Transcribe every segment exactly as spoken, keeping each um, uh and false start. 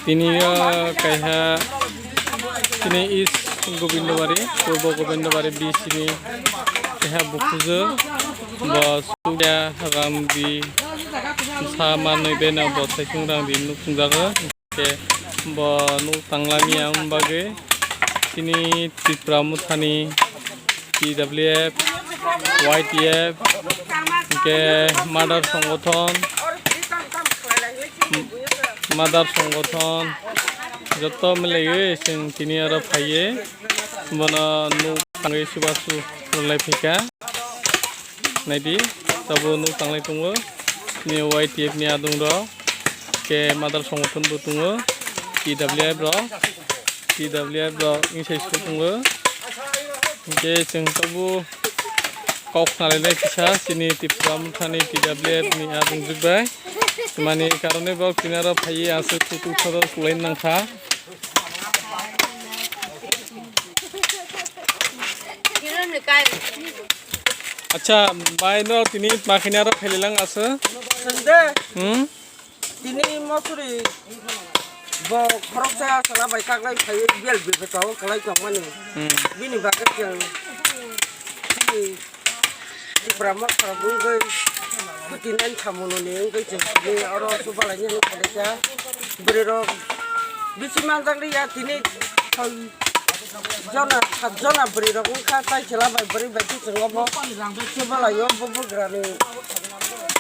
Tini o kaiha tini East Gobindobari, Purbo Gobindobari B C ni kaiha bukhujo, bo Sugya Ramdi sa manwi beno bo saisung rang di nuk thungjago. Khe bo nuk tanglamya wng bagwi tini Tripura Mothani T W F, Y T F, hwnkhe Mother Songothon, Mother Songothon joto milaiwi chwng tini oro phaiwi bono nuk tangwi chubachu rwlai phaikha. Naidi, tabuk nuk tanglai tongo. Ni Y T F ni adung rok, khe Mother Songothon bo tongo, T W F rok, T W F rok wngse se tongo. Hwnkhe chwng tabuk kok khna lainai kisa chini Tripura Mothani T W F ni adung jwk bai. Mani karone bo kinaro phaiwi aswk kutuk thoro kulai nangkha. Acha, bai no tini makhaini aro phelilang asa. Sende, Hmm? Tini mosuri bo khoroksa sala bai kaklai phaiwi bel bel tong kalai tongmani. Hmm. Bini bagwi chwng tini Tipra mokha wngwi kuti nani samunoni wngwi chwng tini oro chubalaini hinwi phailaikha. Bwrwi rok bisi manjakliya tini soi jona, sat jona bwrwi rok wngkha, tai chwla bai bwrwi bai khe chwng obo chubalaio, bo bugrani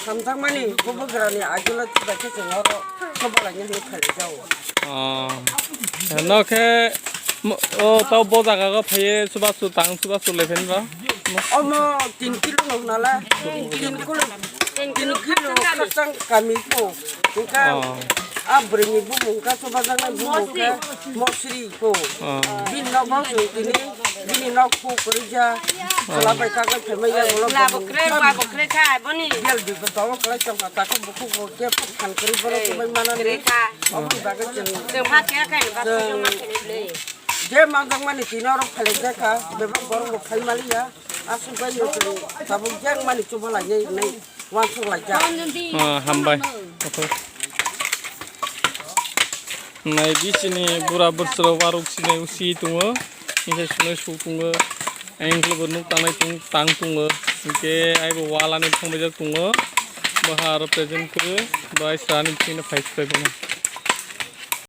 samjakmani, bo bugrani agila chubai khe chwng oro chubalaini hinwi phailaijao. Oh. No khe mo-, o tau bo jaga go phaiye chubachu tang chubachu le phen ba? Omo tin kilo no hnala, tin kilo, tin kilo khasang kami po. Hwnkha Oh. a bwrwini bumung kha, chubajaknai bumung kha Mosri po. Oh. Bini nok bang chwng tini, bini nok po kwrwija. Chwla bai kaklai phaimaya, ulo Chwla bo bo kwrwi, ba bo kwrwi kha, boni. Bel bel bo tongo kwlai tongkha, takhuk bukhuk bo khe phan kwrwi borok Eh, kwbai manani. Kwrwi kha. Aboni bagwi chwng Chwng pha khe khe ba chwng chwng ma khe le. Je manjakmani tini oro phailaijak kha, bebak borok bo phai maliya. Aswk bai no chwng tabuk jeng mani chuba lainai hinwi uansuk laijak. Ah, hambai. Oke. Nai di chini bura bwswrok waruk sinai usi tongo. Hinkhe sunai su tongo. Ang khe bo nuk tangnai tong, tang tongo. Hinkhe aibo wal ani thangbaijak tongo. Boha aro present kwrwi. Bo ai srani bisingo phai swbai bono.